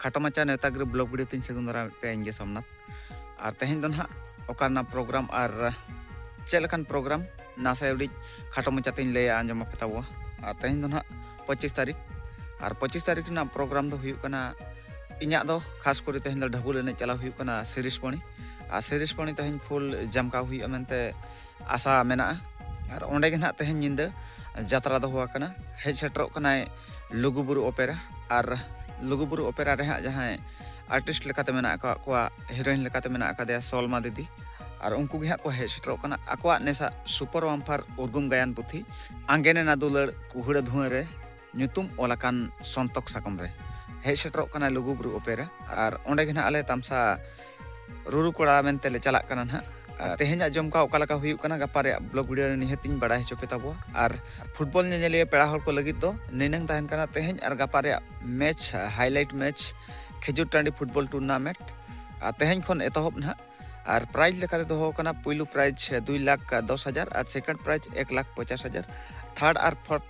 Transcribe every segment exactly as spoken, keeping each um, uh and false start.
ᱠᱷᱟᱴᱚ ᱢᱟᱪᱷᱟ ᱱᱮᱣᱛᱟ ᱜᱤᱨᱟᱹ ᱵᱞᱚᱜ ᱵᱷᱤᱰᱤᱭᱳ ᱛᱤᱧ ᱥᱟᱹᱜᱩᱱ ᱫᱟᱨᱟᱢᱮᱫ ᱯᱮᱭᱟ ᱤᱧ ᱜᱮ ᱥᱳᱢᱱᱟᱛᱷ᱾ ᱟᱨ ᱛᱮᱦᱮᱧ ᱫᱚ ᱱᱟᱦᱟᱜ ᱚᱠᱟ ᱨᱮᱱᱟᱜ ᱯᱨᱳᱜᱨᱟᱢ ᱟᱨ ᱪᱮᱫ ᱞᱮᱠᱟᱱ ᱯᱨᱳᱜᱨᱟᱢ ᱱᱟᱥᱮ ᱩᱰᱤᱡ ᱠᱷᱟᱴᱚ ᱢᱟᱪᱷᱟ ᱛᱤᱧ ᱞᱟᱹᱭᱟ ᱟᱸᱡᱚᱢ ᱟᱯᱮ ᱛᱟᱵᱚ᱾ ᱟᱨ ᱛᱮᱦᱮᱧ ᱫᱚ ᱱᱟᱦᱟᱜ ᱯᱚᱸᱪᱤᱥ ᱛᱟᱹᱨᱤᱠᱷ᱾ ᱟᱨ ᱯᱚᱸᱪᱤᱥ ᱛᱟᱹᱨᱤᱠᱷ ᱨᱮᱱᱟᱜ ᱯᱨᱳᱜᱨᱟᱢ ᱫᱚ ᱦᱩᱭᱩᱜ ᱠᱟᱱᱟ, ᱤᱧᱟᱹᱜ ᱫᱚ ᱠᱷᱟᱥ ᱠᱚᱨᱮ ᱛᱮᱦᱮᱧ ᱫᱚ ᱰᱷᱟᱹᱵᱩᱞ ᱮᱱᱮᱡ ᱪᱟᱞᱟᱣ ᱦᱩᱭᱩᱜ ᱠᱟᱱᱟ ᱥᱤᱨᱤᱥᱯᱚᱬᱤ᱾ ᱟᱨ ᱥᱤᱨᱤᱥᱯᱚᱬᱤ ᱛᱮᱦᱮᱧ ᱯᱷᱩᱞ ᱡᱟᱢᱠᱟᱣ ᱦᱩᱭᱩᱜᱼᱟ ᱢᱮᱱᱛᱮ ᱟᱥᱟ ᱢᱮᱱᱟᱜᱼᱟ᱾ ᱟᱨ ᱚᱸᱰᱮ ᱜᱮ ᱱᱟᱦᱟᱜ ᱛᱮᱦᱮᱧ ᱧᱤᱫᱟᱹ ᱡᱟᱛᱨᱟ ᱫᱚᱦᱚ ᱟᱠᱟᱱᱟ᱾ ᱦᱮᱡ ᱥᱮᱴᱮᱨᱚᱜ ᱠᱟᱱᱟᱭ ᱞᱩᱜᱩᱵᱩᱨᱩ ᱚᱯᱮᱨᱟ᱾ ᱟᱨ ᱞᱩᱜᱩᱵᱩᱨᱩ ᱚᱯᱮᱨᱟ ᱨᱮ ᱦᱟᱸᱜ ᱡᱟᱦᱟᱸᱭ ᱟᱨᱴᱤᱥᱴ ᱞᱮᱠᱟᱛᱮ ᱢᱮᱱᱟᱜ ᱟᱠᱟᱫ ᱠᱚᱣᱟ, ᱦᱤᱨᱳᱭᱤᱱ ᱞᱮᱠᱟᱛᱮ ᱢᱮᱱᱟᱜ ᱟᱠᱟᱫᱮᱭᱟ ᱥᱚᱞᱢᱟ ᱫᱤᱫᱤ᱾ ᱟᱨ ᱩᱱᱠᱩ ᱜᱮ ᱦᱟᱸᱜ ᱠᱚ ᱦᱮᱡ ᱥᱮᱴᱮᱨᱚᱜ ᱠᱟᱱᱟ ᱟᱠᱚᱣᱟᱜ ᱱᱮᱥᱟ ᱥᱩᱯᱟᱨ ᱵᱟᱢᱯᱟᱨ ᱩᱨᱜᱩᱢ ᱜᱟᱭᱟᱱ ᱯᱩᱛᱷᱤ ᱟᱸᱜᱮᱱᱮᱱᱟ ᱫᱩᱞᱟᱹᱲ ᱠᱩᱦᱲᱟᱹ ᱫᱷᱩᱣᱟᱹ ᱨᱮ ᱧᱩᱛᱩᱢ ᱚᱞ ᱟᱠᱟᱱ ᱥᱚᱱᱛᱚᱠ ᱥᱟᱠᱚᱢ ᱨᱮ᱾ ᱦᱮᱡ ᱥᱮᱴᱮᱨᱚᱜ ᱠᱟᱱᱟᱭ ᱞᱩᱜᱩᱵᱩᱨᱩ ᱚᱯᱮᱨᱟ᱾ ᱟᱨ ᱚᱸᱰᱮ ᱜᱮ ᱱᱟᱦᱟᱜ ᱟᱞᱮ ᱛᱟᱢᱥᱟ ᱨᱩᱨᱩ ᱠᱚᱲᱟ ᱢᱮᱱᱛᱮ ᱞᱮ ᱪᱟᱞᱟᱜ ᱠᱟᱱᱟ ᱱᱟᱦᱟᱜ᱾ ᱟᱨ ᱛᱮᱦᱮᱧᱟᱜ ᱡᱚᱢᱠᱟᱣ ᱚᱠᱟ ᱞᱮᱠᱟ ᱦᱩᱭᱩᱜ ᱠᱟᱱᱟ, ᱜᱟᱯᱟ ᱨᱮᱭᱟᱜ ᱵᱞᱚᱜ ᱵᱷᱤᱰᱤᱭᱳ ᱨᱮ ᱱᱤᱦᱟᱹᱛ ᱤᱧ ᱵᱟᱲᱟᱭ ᱦᱚᱪᱚ ᱯᱮ ᱛᱟᱵᱚᱣᱟ᱾ ᱟᱨ ᱯᱷᱩᱴᱵᱚᱞ ᱧᱮᱧᱮᱞᱤᱭᱟᱹ ᱯᱮᱲᱟ ᱦᱚᱲ ᱠᱚ ᱞᱟᱹᱜᱤᱫ ᱫᱚ ᱱᱤᱱᱟᱹᱝ ᱛᱟᱦᱮᱱ ᱠᱟᱱᱟ ᱛᱮᱦᱮᱧ ᱟᱨ ᱜᱟᱯᱟ ᱨᱮᱭᱟᱜ ᱢᱮᱪ, ᱦᱟᱭᱞᱟᱭᱤᱴ ᱢᱮᱪ, ᱠᱷᱮᱡᱩᱨ ᱴᱟᱺᱰᱤ ᱯᱷᱩᱴᱵᱚᱞ ᱴᱩᱨᱱᱟᱢᱮᱱᱴ᱾ ᱟᱨ ᱛᱮᱦᱮᱧ ᱠᱷᱚᱱ ᱮᱛᱚᱦᱚᱵ ᱱᱟᱦᱟᱜ᱾ ᱟᱨ ᱯᱨᱟᱭᱤᱡᱽ ᱞᱮᱠᱟᱛᱮ ᱫᱚᱦᱚ ᱠᱟᱱᱟ ᱯᱩᱭᱞᱩ ᱯᱨᱟᱭᱤᱡᱽ ᱫᱩᱭ ᱞᱟᱠᱷ ᱫᱚᱥ ᱦᱟᱡᱟᱨ ᱟᱨ ᱥᱮᱠᱮᱱᱰ ᱯᱨᱟᱭᱤᱡᱽ ᱮᱠ ᱞᱟᱠᱷ ᱯᱚᱪᱟᱥ ᱦᱟᱡᱟᱨ᱾ ᱛᱷᱟᱨᱰ ᱟᱨ ᱯᱷᱳᱨᱛᱷ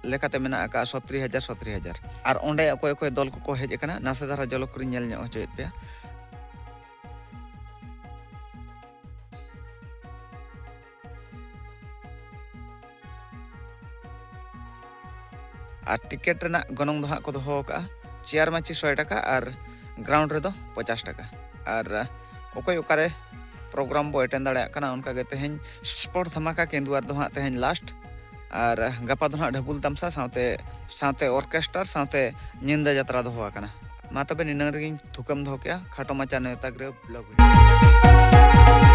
ᱞᱮᱠᱟᱛᱮ ᱢᱮᱱᱟᱜ ᱟᱠᱟᱫ ᱥᱚᱛᱨᱤ ᱦᱟᱡᱟᱨ, ᱥᱚᱛᱨᱤ ᱦᱟᱡᱟᱨ᱾ ᱟᱨ ᱚᱸᱰᱮ ᱚᱠᱚᱭ ᱚᱠᱚᱭ ᱫᱚᱞ ᱠᱚᱠᱚ ᱦᱮᱡ ᱟᱠᱟᱱᱟ, ᱱᱟᱥᱮ ᱫᱷᱟᱨᱟ ᱡᱚᱞᱚᱠ ᱠᱚᱨᱮᱧ ᱧᱮᱞ ᱧᱚᱜ ᱦᱚᱪᱚᱭᱮᱫ ᱯᱮᱭᱟ᱾ ᱟᱨ ᱴᱤᱠᱤᱴ ᱨᱮᱱᱟᱜ ᱜᱚᱱᱚᱝ ᱫᱚ ᱦᱟᱸᱜ ᱠᱚ ᱫᱚᱦᱚ ᱟᱠᱟᱫᱼᱟ, ᱪᱮᱭᱟᱨ ᱢᱟᱹᱪᱤ ᱥᱚᱭ ᱴᱟᱠᱟ ᱟᱨ ᱜᱨᱟᱣᱩᱱᱰ ᱨᱮᱫᱚ ᱯᱚᱪᱟᱥ ᱴᱟᱠᱟ᱾ ᱟᱨ ᱚᱠᱚᱭ ᱚᱠᱟᱨᱮ ᱯᱨᱳᱜᱨᱟᱢ ᱵᱚ ᱮᱴᱮᱱ ᱫᱟᱲᱮᱭᱟᱜ ᱠᱟᱱᱟ, ᱚᱱᱠᱟᱜᱮ ᱛᱮᱦᱮᱧ ᱥᱯᱳᱨᱴ ᱫᱷᱟᱢᱟᱠᱟ ᱠᱮᱸᱫᱩᱣᱟᱨ ᱫᱚ ᱦᱟᱸᱜ ᱛᱮᱦᱮᱧ ᱞᱟᱥᱴ᱾ ᱟᱨ ᱜᱟᱯᱟ ᱫᱚ ᱦᱟᱸᱜ ᱰᱷᱟᱹᱵᱩᱞ ᱛᱟᱢᱥᱟ ᱥᱟᱶᱛᱮ, ᱥᱟᱶᱛᱮ ᱚᱨᱠᱮᱥᱴᱟᱨ ᱥᱟᱶᱛᱮ ᱧᱤᱫᱟᱹ ᱡᱟᱛᱨᱟ ᱫᱚᱦᱚ ᱟᱠᱟᱱᱟ᱾ ᱢᱟ ᱛᱚᱵᱮ ᱱᱤᱱᱟᱹᱝ ᱨᱮᱜᱮᱧ ᱛᱷᱩᱠᱟᱹᱢ ᱫᱚᱦᱚ ᱠᱮᱜᱼᱟ᱾ ᱠᱷᱟᱴᱚ ᱢᱟᱪᱷᱟ ᱱᱮᱣᱛᱟ ᱜᱤᱨᱟᱹ ᱵᱞᱚᱜ ᱨᱮ᱾